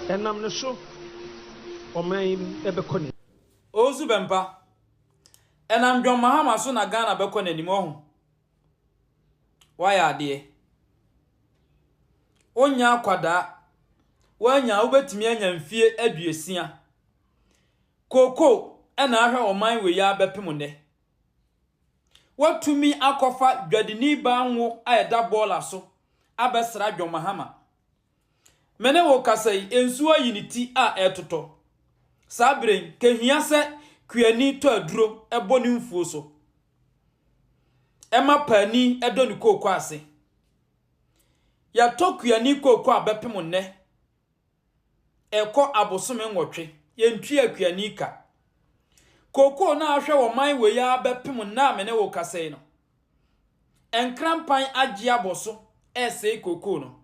Ɛnam ne so ɔman yi bɛkɔ n'anim. Owusu Bɛmpa, Ɛnam John Mahama so na Ghana bɛkɔ n'anim, wahu. Woayɛ adeɛ. Wonyɛ akwadaa. Woanya a wobɛtumi anya mfie aduosia. Kookoo na ahwɛ ɔman wei ara bɛpem nnɛ. Woatumi akɔfa dwadini baa ngo a ɛda bɔɔla so abɛsra John Mahama. Me ne wo kasa yi, nsuo ayi ne ti a ɛretotɔ. Saa berɛ yi, kɛhia sɛ kuani tɔ aduro bɔ ne mfuo so ma paani dɔ ne kooko ase. Yɛatɔ kuani kooko a bɛpem nnɛ, ɛrekɔ abosome nwɔtwe, yɛntua kuani ka. Kookoo no a ahwɛ wɔ man wei ara bɛpem nnɛ a me ne wo kasa yi no, Nkrampan agye abɔ so resɛe kookoo no.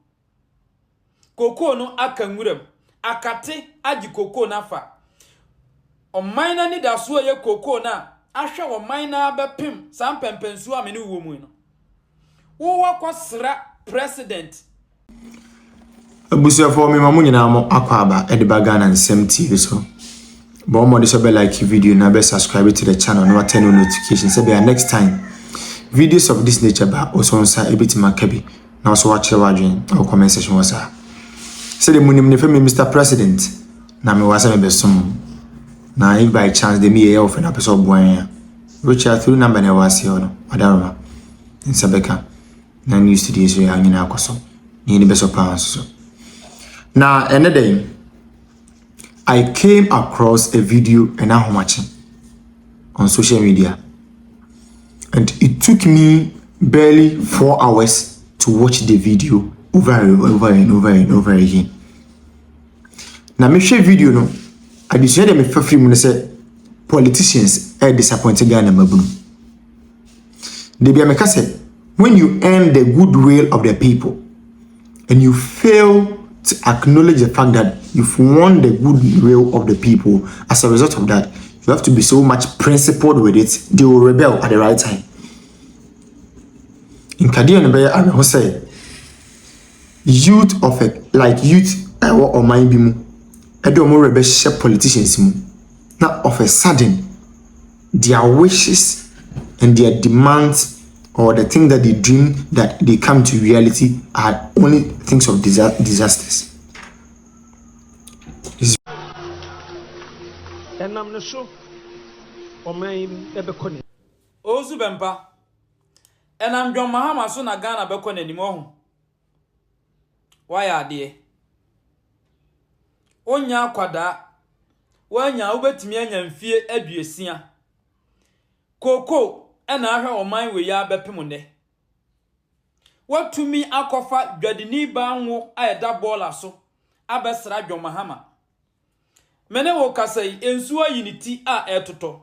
Kookoo no aka nwuram. Akate agye kookoo no afa. Ɔman no anidasoɔ a ɛyɛ kookoo no a ahwɛ ɔman no ara bɛpem saa mpɛmpɛnsoɔ a me ne wo wɔ mu yi no. Wo wakɔsra president. Abusuafoɔ mema mo nyinaa mo akɔ aba de ba Ghana Nsɛm TV so. Bɔ mmɔden sɛ bɛ like video na bɛ subscribe to the channel na turn on notification sɛ bɛyɛ next time videos of this nature ba ɔsɔ nsa ebɛtumi aka bi na ɔsɔ wakyerɛ w'adwene wɔ comment section hɔ saa. Sɛdeɛ munim ne fɛ me Mr. President na mewɔ asɛ mebɛsom mo. Na if by chance de mi yɛ yɛ ɔfɛ na pɛ sɛ ɔboa yɛn a reach out through number na ɛwɔ aseɛ hɔ no ɔdaroma nsa bɛka. Na new studio so yɛ nyinaa akɔ so na yɛni bɛsɔ paa nso so. Na ɛnɛ da yi, I came across a video ɛna ahomakye on social media and it took me barely 4 hours to watch the video over and over and over and over again. Na mehwɛ video no, adesua deɛ mefa firi mu no sɛ politicians ɛyɛ disappoint Ghana mabunu. Debi a meka sɛ when you earn the goodwill of the people and you fail to acknowledge the fact that you've won the goodwill of the people, as a result of that, you have to be so much principled with it, they will rebel at the right time. Nkadeɛ no bɛyɛ awerɛho sɛ youth of a like youth ɛwɔ ɔman bi mu ɛde wɔn werɛ bɛhyɛ politicians mu na of a sudden their wishes and their demands or the thing that they dream that they come to reality are only things of disasters. Ɛnam ne so ɔman yi bɛkɔ n'anim. Owusu Bɛmpa, Ɛnam John Mahama so na Ghana bɛkɔ n'anim, wahu. Woayɛ adeɛ. Wonyɛ akwadaa. Woanya a wobɛtumi anya mfie 60. Kookoo na ahwɛ ɔman wei ara bɛpem nnɛ. Woatumi akɔfa dwadini baa ngo a ɛda bɔɔla so abɛsra John Mahama. Me ne wo kasa yi, nsuo ayi ne ti a ɛretotɔ.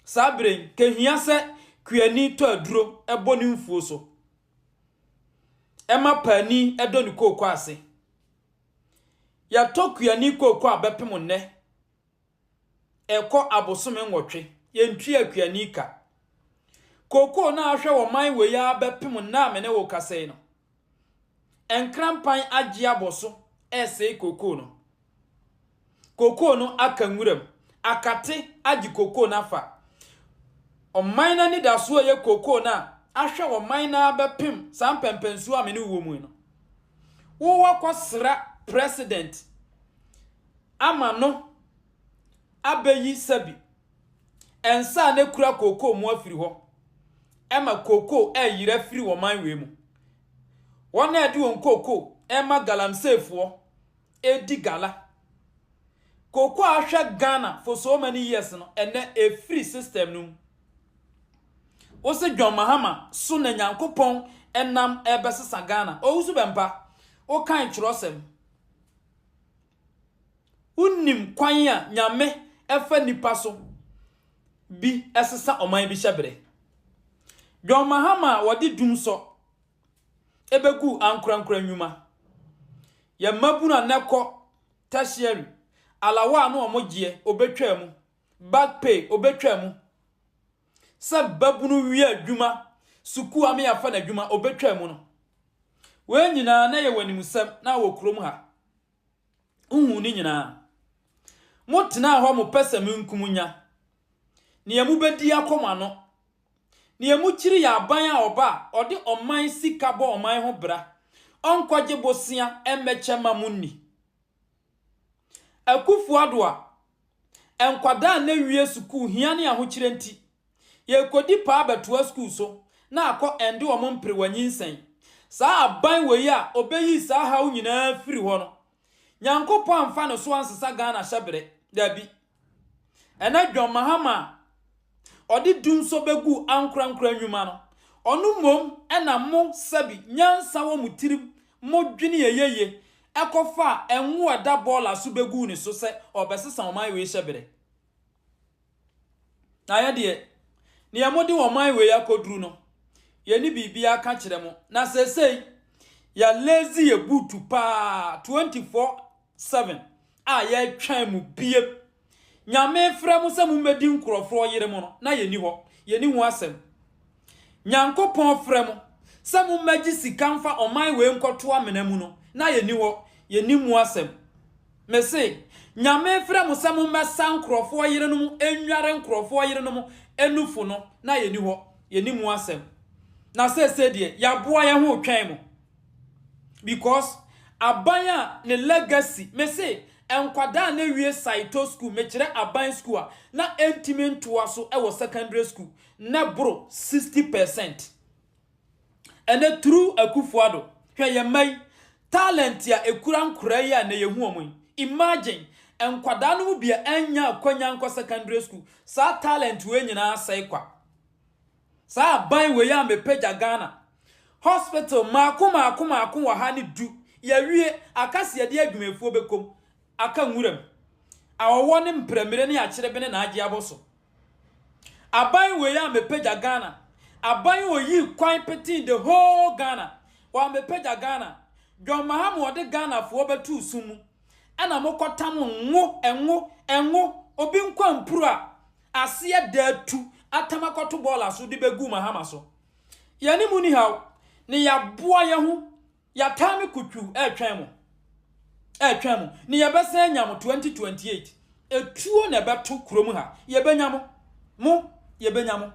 Saa berɛ yi, kɛhia sɛ kuani tɔ aduro bɔ ne mfuo so ma paani dɔ ne kooko ase. Yɛatɔ kuani kooko a bɛpem nnɛ, ɛrekɔ abosome 8, yɛntua kuani ka. Kookoo no a ahwɛ ɔman wei ara bɛpem nnɛ a me ne wo kasa yi no, nkrampan agye abɔ so resɛe kookoo no. Kookoo no aka nwuram. Akate agye kookoo no afa. Ɔman no anidasoɔ a ɛyɛ kookoo no a ahwɛ ɔman no ara bɛpem saa mpɛmpɛnsoɔ a me ne wo wɔ mu yi no. Wo wakɔsra president ama no abɛyi sɛbi nsa a na ekura kookoo mu afiri hɔ ɛma kookoo ɛreyera firi ɔman wei mu. Wɔn a ɛde wɔn kookoo ɛma galamseyfoɔ ɛredi gala. Kookoo a ahwɛ Ghana for so many years no, ɛnɛ ɛfiri system no mu. Wose John Mahama so na Nyankopɔn ɛnam ɛbɛsesa Ghana. Owusu Bɛmpa, wokan twerɛsɛm. Wonim kwan a Nyame ɛfa nipa so bi ɛsesa ɔman bi hyɛberɛ. John Mahama a wɔde dum sɔ ɛbɛgu ankorankora nnwuma. Yɛn mmabunu a nɛ kɔ tertiary, alawa a na wɔn gyeɛ obɛtwa mu, back pay obɛtwa mu. Sɛ babunu wie adwuma, sukuu ame afa n'adwuma obɛtwa mu no. Wei nyinaa na yɛ wɔ animsɛm na wɔ kurom ha. Wohuu ne nyinaa. Motenaa hɔ mo pɛsɛmenkominya. Nea mubedi akɔ mo ano. Nea mukyiri yɛ aban a ɔba a, ɔde ɔman sika bɔ ɔman ho bra. Ɔnkɔgye bosea mmɛkyɛ mma munni. Akufo Addo a nkwadaa a na wie sukuu hia ne ahokyerɛ nti, yɛrekɔdi paa bɛtoa sukuu so na akɔ ɛnde wɔn mperewa nyinsɛn. Saa aban wei a ɔbɛyii saa haw nyinaa firi hɔ no, Nyankopɔn amfa ne so ansesa Ghana hyɛberɛ. Dabi. Ɛnɛ John Mahama a ɔde dumsɔ bɛguu ankorankora nnwuma no, ɔno mmom na mo sɛbi nyansa wɔ mo tirim mo dwene ɛyɛye ɛkɔfaa ɛngo a ɛda bɔɔla so bɛguu ne so sɛ ɔrebɛsesa ɔman wei hyɛberɛ. Na yɛ deɛ, deɛ mode ɔman wei akɔduru no, yɛnni biribiara ka kyerɛ mo. Na seesei, yɛalezi yɛ buutu paa 24/7 a yɛretwɛn mo biem. Nyame frɛ mo sɛ mommɛdi nkurɔfoɔ yere mo no, na yɛnni hɔ, yɛnni ho asɛm. Nyankopɔn frɛ mo sɛ mommɛgye sika mfa ɔman wei nkɔto amena mu no, na yɛnni hɔ, yɛnni mu asɛm. Mese, Nyame frɛ mo sɛ mommɛsa nkurɔfoɔ yerenom nnware nkurɔfoɔ yerenom anufo no, na yɛnni hɔ, yɛnni mu asɛm. Na seesei deɛ, yɛaboa yɛn ho retwɛn mo. Because aban a ne legacy, mese, nkwadaa a na wie Saito school, mekyerɛ aban school a, na ɛntumi ntoa so wɔ secondary school, na boro 60%. Ɛnɛ through Akufo Addo, hwɛ yɛn mma yi, talent a ekura nkoraa yi a nnɛ yɛhu wɔn yi. Imagine, nkwadaa no mu bi a annya akwanya ankɔ secondary school, saa talent wei nyinaa asɛe kwa. Saa aban wei a mepagya Ghana. Hospital maako maako maako wɔ ha ne du, yɛawie, aka se yɛde adwumayɛfoɔ bɛkɔm, aka nwuram. Awɔwɔ ne mprɛmire ne akyerebene na agye abɔ so. Aban wei a mepagya Ghana. Aban oyii kwan petee the whole Ghana. Wa mepagya Ghana. John Mahama ɔde Ghana foɔ bɛtoo sum mu. Ɛna mo kɔ tam ngo, ngo, ngo, obi nkwa mpuru a aseɛ da atu atam akɔto bɔɔla so de bɛgu Mahama so. Yɛne mo ni haw. Ne yaboa yɛ ho Yɛataa me kutwiw ɛretwɛn mo, ɛretwɛn mo, ne yɛbɛsan anya mo 2028. Etuo na ɛbɛto kurom ha, yɛbɛnya mo, mo, yɛbɛnya mo.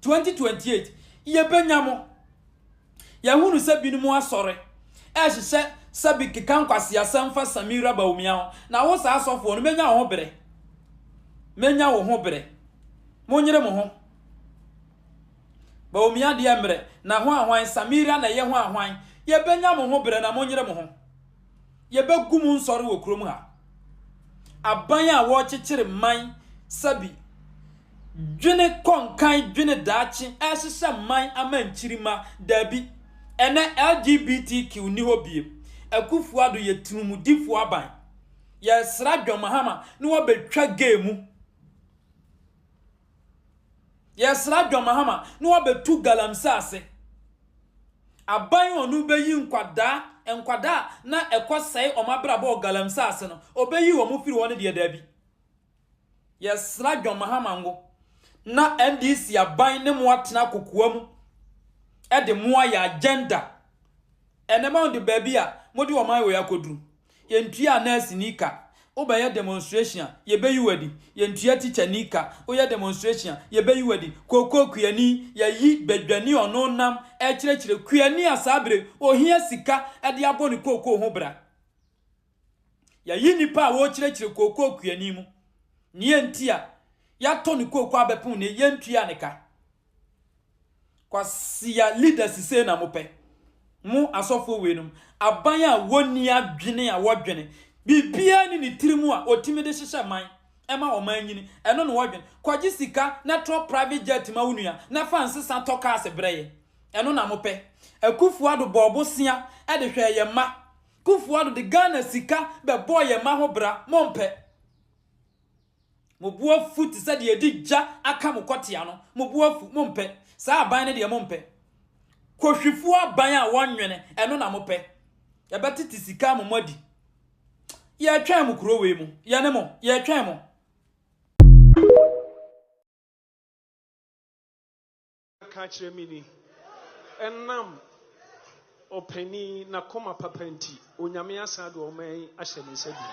2028, yɛbɛnya mo. Yɛahunu sɛ binom asɔre ɛrehyehyɛ sɛbi keka nkwaseasɛm fa Samira Bawumia ho, na wo saa asɔfoɔ no, mɛnya wo ho berɛ. Mɛnya wo ho berɛ. Monyere mo ho. Bawumia deɛ mmerɛ na hwan hwan, Samira na ɛyɛ hwan hwan, yɛbɛnya mo ho berɛ na monyere mo ho. Yɛbɛgu mo nsɔre wɔ kurom ha. Aban a wɔrekyekyere man sɛbi dwene kɔ nkan dwene daakye ɛrehyehyɛ man ama nkyirimma daabi. Ɛnɛ LGBTQ nni hɔ biem. Akufo Addo yɛ tirumudifoɔ aban. Yɛresra John Mahama na wabɛtwa gay mu. Yɛsra John Mahama na wabɛtu galamsey ase. Aban a ɔno bɛyi nkwadaa, nkwadaa a na ɛkɔ sɛe wɔn abrabɔ wɔ galamsey ase no, ɔbɛyi wɔn firi hɔ no deɛ daabi. Yɛsra John Mahama ngo na NDC aban ne mo atena kokoa mu de mo ayɛ agenda. Ɛnɛ ma de baabi a mode ɔman wei akɔduru. Yɛntua nɛɛseni ka. Wobɛyɛ demonstration a, yɛbɛyi wo adi. Yɛntua tikyani ka. Woyɛ demonstration a, yɛbɛyi wo adi. Kookoo kuani, yɛayi badwani a ɔno nam rekyerɛkyerɛ kuani a saa bere yi ɔhia sika de abɔ ne kookoo ho bra. Yɛayi nnipa a wɔrekyerɛkyerɛ kookoo kuani mu. Nea enti a yɛatɔ ne kookoo abɛpem nnɛ, yɛntua ne ka. Kwasia leaders sei na mopɛ. Mo asɔfoɔ weinom, aban a wɔnni adwene a wɔdwene, biribiara ni ne tiri mu a ɔtumi de hyehyɛ man ɛma ɔman nyini, ɛno na wɔdwene. Kɔgye sika na tɔ private jet ma wo nua na fa nsesa tɔ cars brɛ yɛ. Ɛno na mopɛ. Akuffo Addo bɔɔ bosea de hwɛɛ yɛn mma. Kuffo Addo de Ghana sika bɛbɔɔ yɛn mma ho bra. Mompɛ. Mo bo afu te sɛ deɛ yɛde gya aka mo kɔtea no. Mo bo afu, mompɛ. Saa aban no deɛ mompɛ. Kohwifoɔ aban a wɔnnwene, ɛno na mopɛ. Yɛbɛtete sika ama mo adi. Yɛretwɛn mo kuro wei mu. Yɛne mo, yɛretwɛn mo. Ka kyerɛ me ni, ɛnam. Ɔpanin n'akoma papa nti, Onyame asan de ɔman yi ahyɛ ne nsa bio.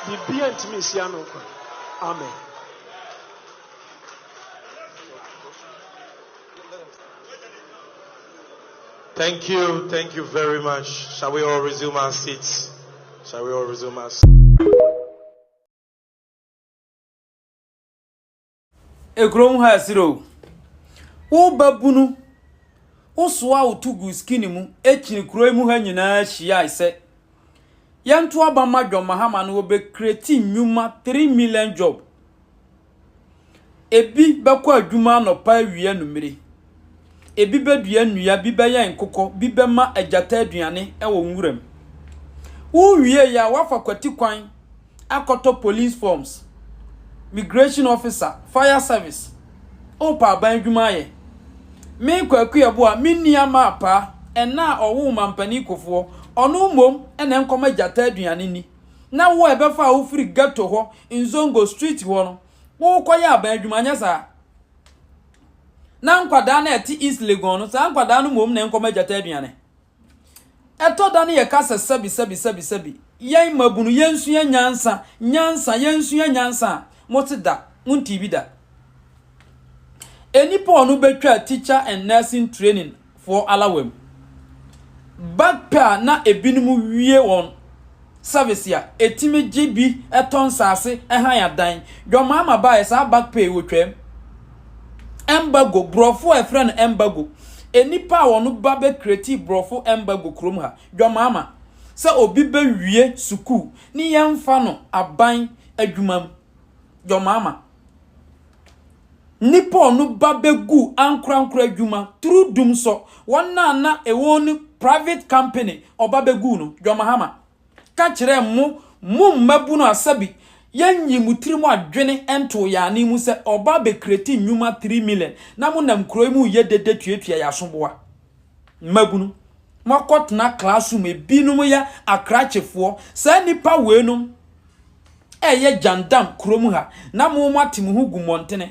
Biribiara ntumi nsi ano kwan. Amen. Thank you, thank you very much. Shall we all resume our seats? Shall we all resume our seats? Ekurom ha ɛsere o. Wo babunu, wo soa wo to gu skin mu kyini kuro yi mu ha nyinaa hyiae sɛ yɛnto aba ma John Mahama no wɔbɛ create nnwuma 3 million job. Ebi bɛkɔ adwuma anɔpa awia anumere. Ebi bɛdua nnua, bi bɛyɛn nkokɔ, bi bɛma agyata aduane wɔ nwuram. Wowie yɛ a woafa kwati kwan akɔtɔ police forms, migration officer, fire service. Wopɛ aban adwuma ayɛ. Me Kwaku Yeboah, me nua Maapaa, ɛna a ɔwoo Mampanin Kofoɔ, ɔno mmom na ɛnkɔma gyata aduane nni. Na wo a ɛbɛfa a wofiri ghetto hɔ, Nzongo street hɔ no, wokɔyɛ aban adwuma, anyɛ saa? Na nkwadaa no a ɛte East Legon no, saa nkwadaa no mmom na ɛnkɔma gyata aduane. Ɛtɔ da no yɛka sɛ sɛbi sɛbi sɛbi sɛbi, yɛn mmabunu yɛnsua nyansa, nyansa, yɛnsua nyansa a, mote da, montee bi da. Nnipa a ɔno bɛtwaa teacher and nursing training foɔ alawa mu. Back pay a na ebinom wie wɔn service a, ɛtumi gye bi tɔ nsaase han adan. John Mahama baeɛ saa back pay wɔtwaam. Embargo, borɔfo a ɛfrɛ no embargo. Nnipa a wɔn ba bɛ create borɔfo embargo kurom ha. John Mahama, sɛ obi bɛ wie sukuu ne yɛmfa no aban adwuma mu. John Mahama. Nnipa a ɔno ba bɛgu ankorankoro adwuma through dumsɔ, wɔn a na ɛwɔ no private company ɔba bɛgu no, John Mahama. Ka kyerɛɛ mo, mo mmabunu a sɛbi yɛnyi mo tiri mu adwene ntoo yɛn anen mu sɛ ɔba abɛkreti nnwuma 3 million na mo nam kuro yi mu reyɛ dede tuatua yɛn asoboa. Mmabunu, moakɔtena classroom, ebinom yɛ akrakyefoɔ, saa nnipa weinom ɛyɛ gyandam kurom ha na mo moate mo ho gu mmɔntene.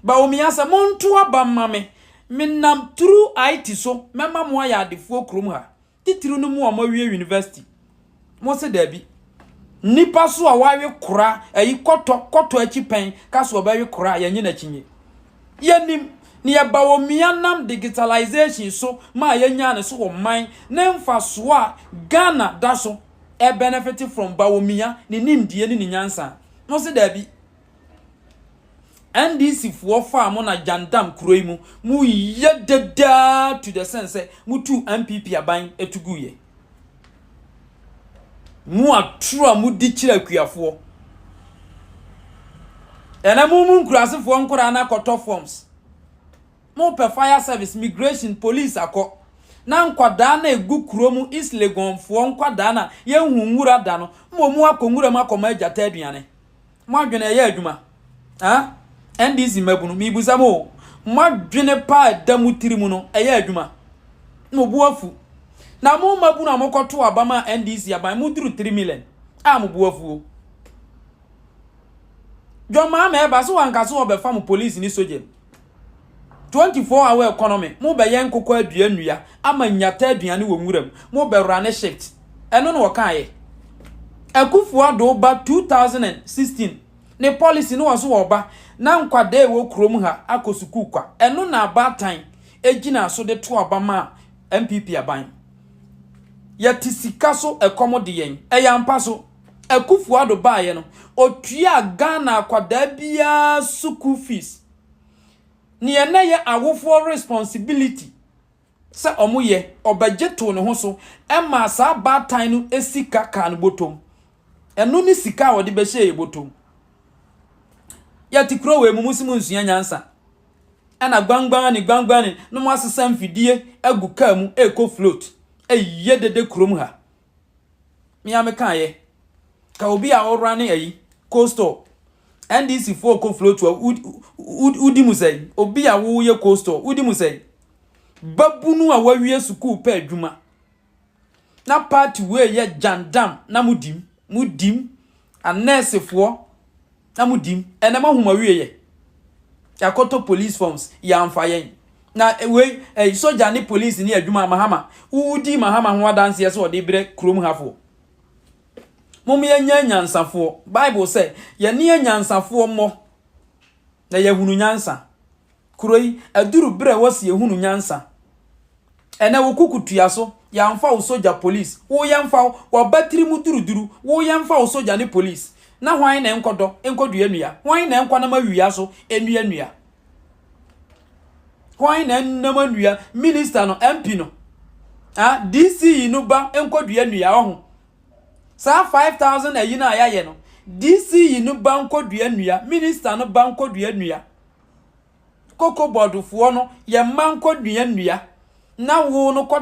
Bawumia sɛ monto aba mma me, menam through IT so mɛma mo ayɛ adefoɔ kurom ha. Titiriw no mo a moawie university. Mo se daabi. Nipa so a wawe kora, ayi kɔtɔ, kɔtɔ akyi pɛn, ka so ɔbɛwe kora a, yɛnye n'akyinnye. Yɛnim, ne yɛba wɔ mia nam digitalization so ma a yɛnyaa ne so wɔ man ne mfasoɔ a Ghana da so ɛbenefit from Bawumia, ne nimdie ne ne nyansa. Mo se daabi. NDC foɔ faa mo na jandam kuro yi mu, mo yɛ dedaa to the sense sɛ mo tuu NPP aban tu gu yɛ. Mo atoro a mo di kyerɛ akuafoɔ. Ɛnɛ mo mu nkurasefoɔ nkoraa no akɔtɔ forms. Mo pɛ fire service, migration, police akɔ. Na nkwadaa na egu kuro mu East Legon foɔ nkwadaa na yɛnhu nwura da no, mo mu akɔ nwura mu akɔma agyata aduane. Mo adwene ɛyɛ adwuma? Ah? NDC mmabunu, mebisa mo o. Mo adwene pa a ɛda mo tiri mu no, ɛyɛ adwuma? Mo bo afu. Na mo mmabunu a mokɔto aba ma NDC aban, moduru 3 million a mo bo afuo. John Mahama ɛba so wanka so ɔbɛfa mo police ne soja mu. 24 hour economy, mo bɛyɛ nkokɔ adua nnua ama nyata aduane wɔ nwura mu, mo bɛwura ne shift. Ɛno na ɔkaeɛ. Akufo Addo ba 2016 ne policy no wɔ so wɔ ɔba na nkwadaa ɛwɔ kurom ha akɔ sukuu kwa. Ɛno na abaatan egyina so de to aba ma NPP aban. Yɛte sika so ɛkɔm de yɛn. Ɛyɛ ampa so. Akufo Addo baeɛ no, otua Ghana akwadaa biara sukuu fees. Nea na ɛyɛ awofoɔ responsibility sɛ ɔmo yɛ, ɔbɛgye too ne ho so ɛma saa baatan no sika kaa no bɔtɔm. Ɛno ne sika a ɔde bɛhyɛ yɛ bɔtɔm. Yɛte kuro wei mu, mo si mo nsua nyansa. Ɛna gbangbani gbangbani na mo asesa mfidie agu kaa mu ɛrekɔ float. Ɛyɛ dede kurom ha. Mea me kaeɛ. Ka obi a ɔrane ayi coastal. NDC foɔ kɔ float a wodi mu sɛn? Obi a woyɛ coastal wodi mu sɛn? Babunu a wawie sukuu pɛ adwuma. Na party wei yɛ jandam na mo dim. Mo dim. Anɛɛsefoɔ na mo dim. Ɛnɛ mo ahoma wie yɛ. Yɛakɔtɔ police forms yɛamfa yɛn. Na wei sogya ne police ne adwuma Mahama. Wodi Mahama ho adanseɛ sɛ ɔde brɛ kurom hafoɔ. Mom yɛnyɛ nyansafoɔ. Bible sɛ yɛne anyansafoɔ mmɔ na yɛhunu nyansa. Kuro yi aduru berɛ a wɔsi yɛhunu nyansa. Ɛnɛ wo kuku tua so, yɛamfa wo sogya, police. Wo yɛmfa wo wɔba mu duruduru, wo yɛmfa wo sogya ne police. Na hwan na nkɔdɔ nkɔdua nnua? Hwan na nkɔ nam awia so nnua nnua? Hwan na nam nnua? Minister no, MP no, ah, DCE no ba nkɔdua nnua ɔho. Saa 5,000 ayi no a yɛayɛ no, DCE no ba nkɔdua nnua, minister no ba nkɔdua nnua. Cocoa Board foɔ no, yɛn mma nkɔdua nnua. Na wo no kɔ